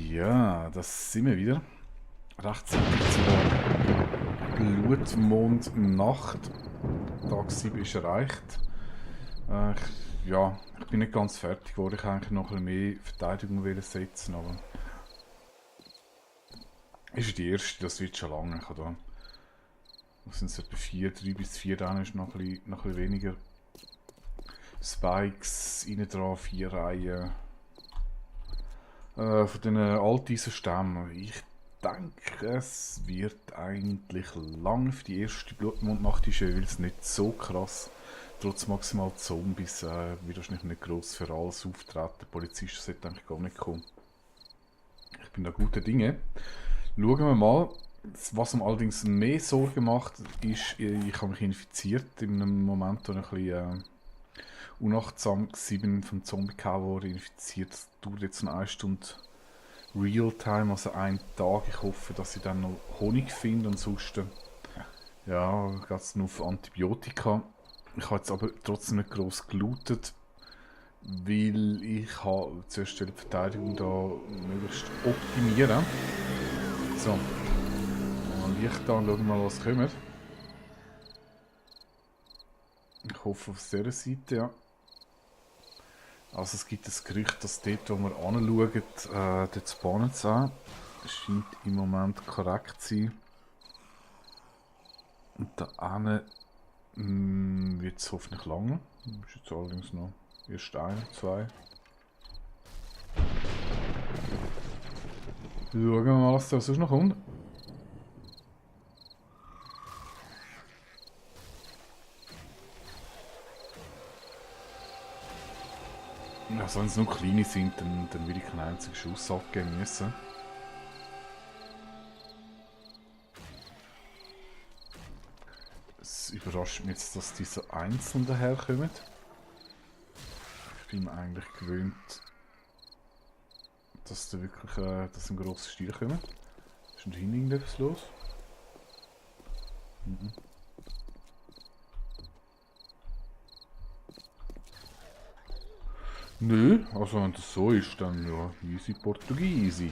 Ja, das sind wir wieder. Rechtzeitig zur Blutmondnacht. Tag 7 ist erreicht. Ich bin nicht ganz fertig geworden. Ich hätte eigentlich noch ein bisschen mehr Verteidigung wollen setzen, aber ist die erste, das wird schon lange. Ich habe da, was sind es, etwa 3 bis 4, dann ist noch ein bisschen weniger Spikes rein dran, 4 Reihen. Von den Alteisenstämmen. Ich denke, es wird eigentlich lang für die erste Blutmondnacht ist, weil es nicht so krass. Trotz maximal Zombies wird wahrscheinlich nicht gross für alles auftreten. Polizisten sollten eigentlich gar nicht kommen. Ich bin da guter Dinge. Schauen wir mal. Was mir allerdings mehr Sorgen macht, ist, ich habe mich infiziert in einem Moment, wo ich ein bisschen unachtsam war, vom Zombie wurde infiziert. Das dauert jetzt noch 1 Stunde Realtime, also einen Tag. Ich hoffe, dass ich dann noch Honig finde, ansonsten ja, geht es nur auf Antibiotika. Ich habe jetzt aber trotzdem nicht gross gelootet, weil ich habe zuerst die Verteidigung da möglichst optimieren. So, mal Licht an, schauen wir mal, was kommt. Ich hoffe auf dieser Seite, ja. Also es gibt das Gerücht, dass dort, wo wir anschauen, dort spawnen sie an. Das scheint im Moment korrekt zu sein. Und da hinten wird es hoffentlich lange. Das ist jetzt allerdings noch erst 1, 2. Schauen wir mal, was da sonst noch kommt. Also wenn es nur kleine sind, dann will ich keinen einzigen Schuss abgeben müssen. Es überrascht mich jetzt, dass die so einzeln daherkommen. Ich bin mir eigentlich gewöhnt, dass da wirklich dass ein grosser Stier kommt. Ist denn da hinten irgendetwas los? Mhm. Nö, also wenn das so ist, dann ja, easy Portugiesi.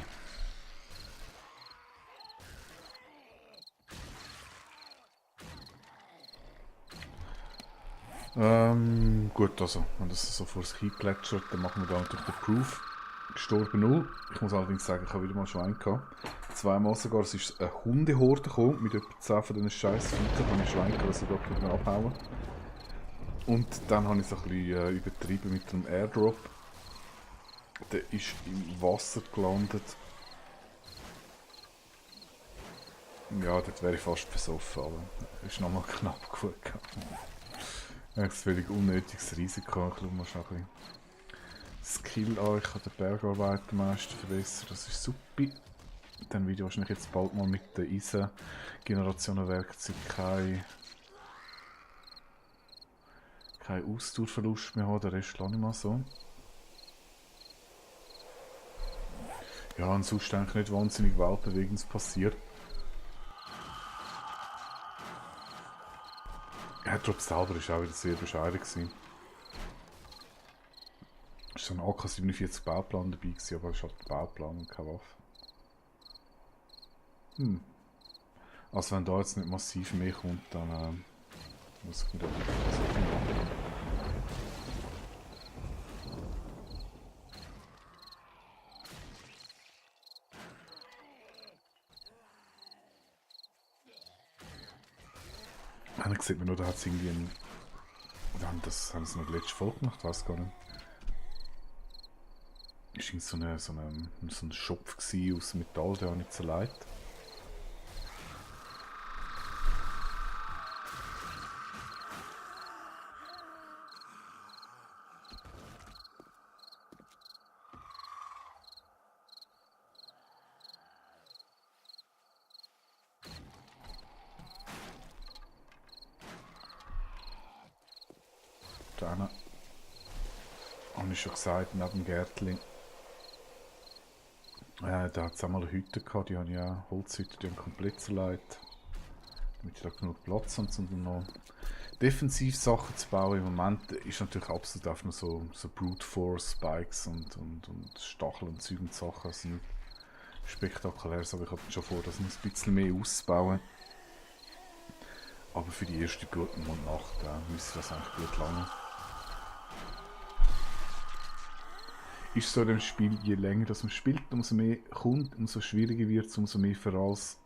Gut, also, wenn das so vor sich hingeplätschert, dann machen wir da natürlich den Proof. Gestorben 0. Ich muss allerdings sagen, ich habe wieder mal Schwein gehabt. Zweimal sogar, es ist eine Hundehorde gekommen, mit etwa 10 von diesen scheiß Viecher. Da habe ich Schwein gehabt, dass ich dort wieder abhauen. Und dann habe ich es ein bisschen übertrieben mit dem Airdrop. Der ist im Wasser gelandet. Ja, dort wäre ich fast versoffen, aber es ist nochmal knapp gut gegangen. Ein völlig unnötiges Risiko. Ich schaue mal schon ein bisschen Skill an. Ich kann den Bergarbeitermeister verbessern, das ist super. Dann würde ich wahrscheinlich jetzt bald mal mit der Eisen-Generation Werkzeug kein Ausdauerverlust mehr haben. Den Rest lasse ich mal so. Ja, und sonst eigentlich nicht wahnsinnig weltbewegendes passiert. Airdrop selber war auch wieder sehr bescheiden gewesen. Es war ein AK-47 Bauplan dabei gewesen, aber es ist halt ein Bauplan und keine Waffe. Also wenn da jetzt nicht massiv mehr kommt, dann muss ich mir da wirklich was machen. Dann sieht man nur, da hat es irgendwie ein... Das haben sie noch die letzte Folge gemacht, weiß gar nicht. Es war so ein Schopf aus Metall, der habe ich zerlegt. Dann habe ich schon gesagt, neben dem Gärtchen. Da hat es auch mal eine Hütte gehabt, die habe ich auch, Holzhütte, die haben komplett zerlegt. Damit ich da genug Platz habe, um noch Defensivsachen zu bauen. Im Moment ist natürlich absolut einfach nur so Brute Force Spikes und Stachel und Zeug und Sachen. Also Spektakuläres, aber ich habe schon vor, das noch ein bisschen mehr auszubauen. Aber für die erste Blutung und Nacht müsste das eigentlich gut lange. Ist so in dem Spiel, je länger das man spielt, umso mehr kommt, umso schwieriger wird es, umso mehr Verrals,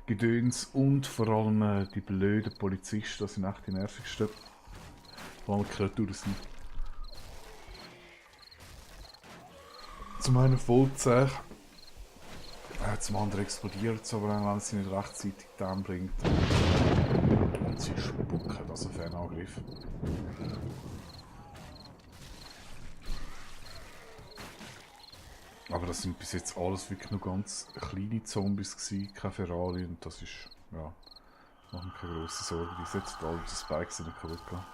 Gedöns und vor allem die blöden Polizisten, das sind echt die nervigsten. Vor allem Kreaturen sind. Zum einen voll zäh, zum anderen explodiert es, aber wenn sie nicht rechtzeitig down bringt. Und sie spucken, also Fernangriff. Aber das sind bis jetzt alles wirklich nur ganz kleine Zombies gewesen, keine Ferrari, und das ist, ja, macht mir keine grosse Sorge. Die sollten alle die Spikes nicht kaputt gehen.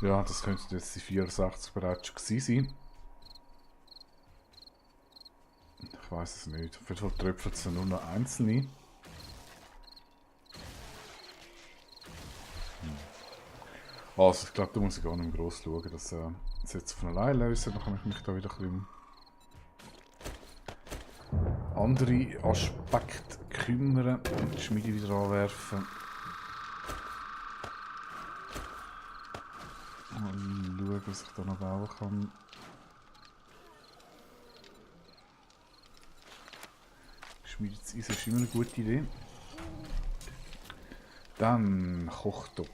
Ja, das könnte jetzt die 64 bereits schon gewesen sein. Ich weiß es nicht. Auf jeden Fall tröpfeln es nur noch einzelne. Also, ich glaube, da muss ich gar nicht mehr gross schauen, dass das jetzt von allein lösen. Dann kann ich mich da wieder ein bisschen um andere Aspekte kümmern und die Schmiede wieder anwerfen. Mal schauen, was ich da noch bauen kann. Geschmiedetes Eisen ist immer eine gute Idee. Dann Kochtopf.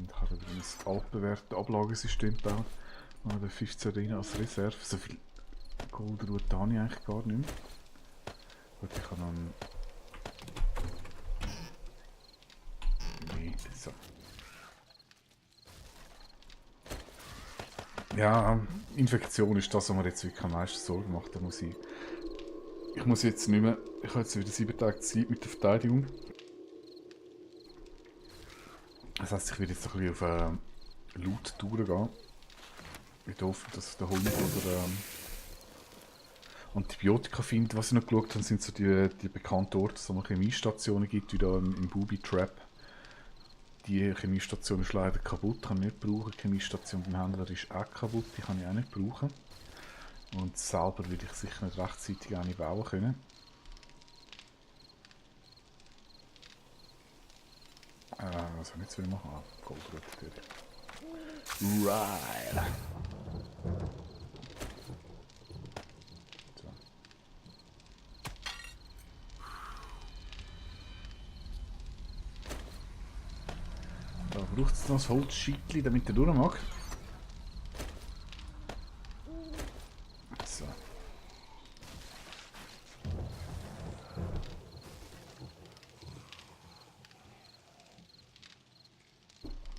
Ich habe übrigens ein altbewährtes Ablagesystem gebaut. Oder 15 rein als Reserve. So viel Goldruhe habe ich eigentlich gar nicht mehr. Gut, ich kann dann... Nee, so. Ja, Infektion ist das, was mir jetzt wirklich am meisten Sorgen macht. Da muss ich muss jetzt nicht mehr... Ich habe jetzt wieder 7 Tage Zeit mit der Verteidigung. Das heisst, ich werde jetzt ein bisschen auf Loot durchgehen. Ich hoffe, dass der Hund oder Antibiotika findet. Was ich noch geschaut habe, sind so die bekannten Orte, wo es Chemiestationen gibt, wie da im Booby Trap. Die Chemiestation ist leider kaputt, kann ich nicht brauchen. Die Chemiestation beim Händler ist auch kaputt, die kann ich auch nicht brauchen. Und selber würde ich sicher nicht rechtzeitig eine bauen können. Was soll ich jetzt wieder machen? Goldrot natürlich. Right. So. Da braucht es noch ein Holzscheitchen, damit er durch mag. So.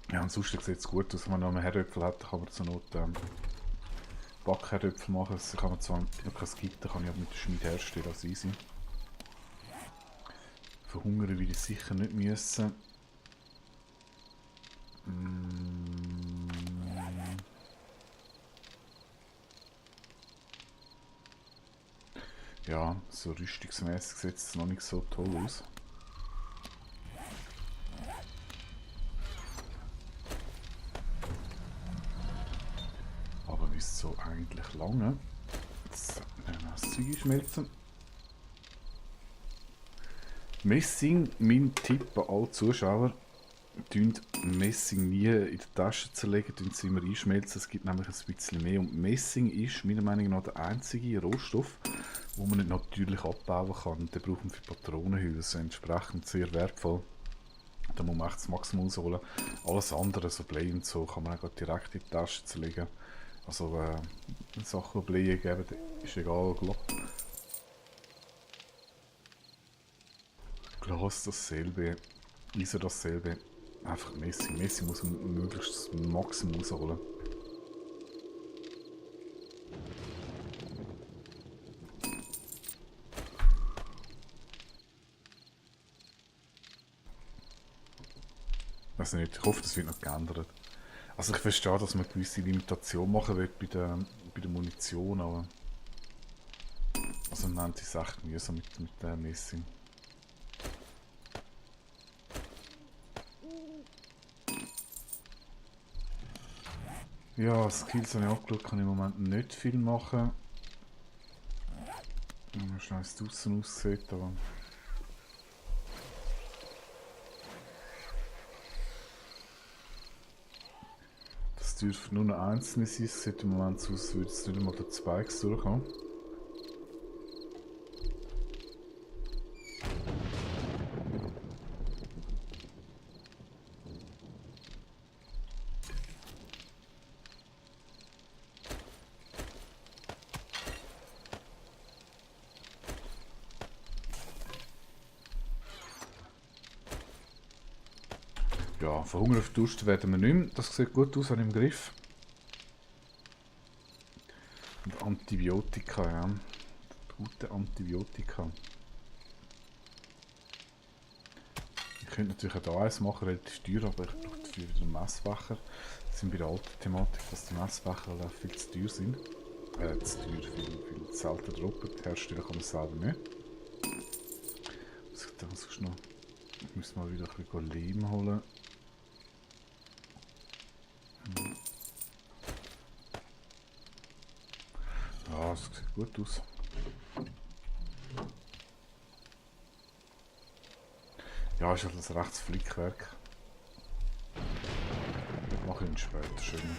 Ja, ansonsten sieht es gut aus, wenn man noch einen Herdöpfel hat, kann man zur Not Backherdöpfel machen. Also kann man zwar noch kein Gitter, kann ich aber mit der Schmiede herstellen, das ist easy. Verhungern würde ich sicher nicht müssen. Ja, so rüstungsmäßig sieht es noch nicht so toll aus. Aber ist so eigentlich lange. Jetzt werden wir das Zeug schmelzen. Messing, mein Tipp an alle Zuschauer, tünt Messing nie in die Tasche zerlegen, tünt es immer einschmelzen, es gibt nämlich ein bisschen mehr. Und Messing ist meiner Meinung nach der einzige Rohstoff, den man nicht natürlich abbauen kann. Den braucht man für Patronenhülsen, entsprechend sehr wertvoll. Da muss man echt das Maximum rausholen. Alles andere, so Blei und so, kann man auch direkt in die Tasche zerlegen. Also Sachen, die Blei geben, ist egal, glaub. Glas dasselbe, Eisen dasselbe. Einfach Messing. Messing muss man möglichst das Maximum rausholen. weiß nicht, ich hoffe, das wird noch geändert. Also ich verstehe, dass man eine gewisse Limitation machen will bei der Munition, aber... Also nennt es echt mühsam mit dem Messing. Ja, Skills habe ich angeschaut, kann ich im Moment nicht viel machen. Mal schnell, wie es draussen aussieht, aber... Das dürfte nur eine einzelne sein, es sieht im Moment so aus, als würde es nicht einmal der Spikes durchkommen. Ja, von Hunger auf Durst werden wir nicht mehr. Das sieht gut aus, habe ich im Griff. Und Antibiotika, ja. Gute Antibiotika. Ich könnte natürlich auch hier eins machen, relativ teuer, aber ich brauche dafür wieder einen Messbecher. Wir sind bei der alten Thematik, dass die Messbecher viel zu teuer sind. Zu teuer, viel selten droppen. Herstellen kann man es selber nicht. Was ist noch? Ich muss mal wieder ein bisschen Lehm holen. Ja, es sieht gut aus. Ja, ist halt ein rechtes Flickwerk. Mache ich ihn später schön.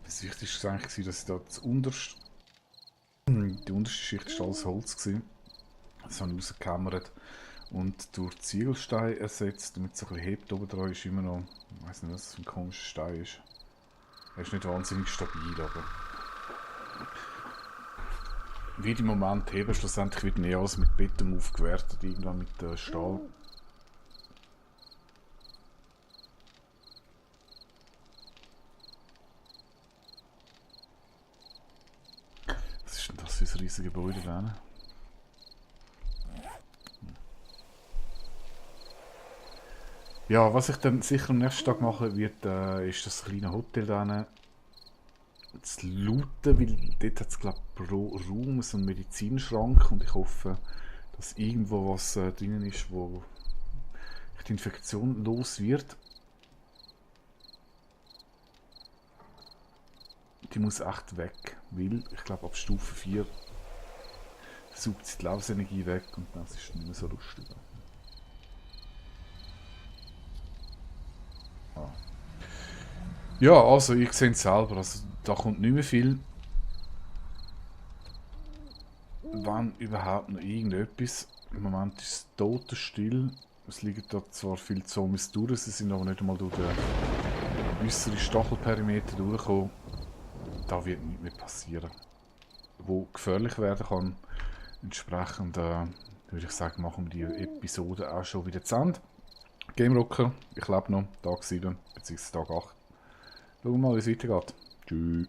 Das Wichtigste war eigentlich, dass ich da die unterste Schicht war alles Holz gewesen. Das habe ich rausgekämmert und durch Ziegelstein ersetzt, damit es ein bisschen hebt. Oben dran ist immer noch, ich weiß nicht, was das für ein komischer Stein ist. Er ist nicht wahnsinnig stabil, aber wie die im Moment heben, schlussendlich wird nicht alles mit Beton aufgewertet, irgendwann mit Stahl. Was ist denn das für ein riesiges Gebäude da? Ja, was ich dann sicher am nächsten Tag machen wird, ist das kleine Hotel da zu looten, weil dort hat es glaube ich pro Raum so einen Medizinschrank und ich hoffe, dass irgendwo was drinnen ist, wo die Infektion los wird. Die muss echt weg, weil ich glaube ab Stufe 4 saugt sie die Lebensenergie weg und das ist nicht mehr so lustig. Ah. Ja, also ich sehe es selber, also da kommt nicht mehr viel. Wenn überhaupt noch irgendetwas. Im Moment ist es totenstill. Es liegen da zwar viele Zombies durch, sie sind aber nicht einmal durch den äußeren Stachelperimeter durchgekommen. Da wird nichts mehr passieren. Wo gefährlich werden kann. Entsprechend würde ich sagen, machen wir die Episode auch schon wieder zu Ende. Game Rocker, ich lebe noch, Tag 7 bzw. Tag 8. Schauen wir mal, wie es weitergeht. Tschüss.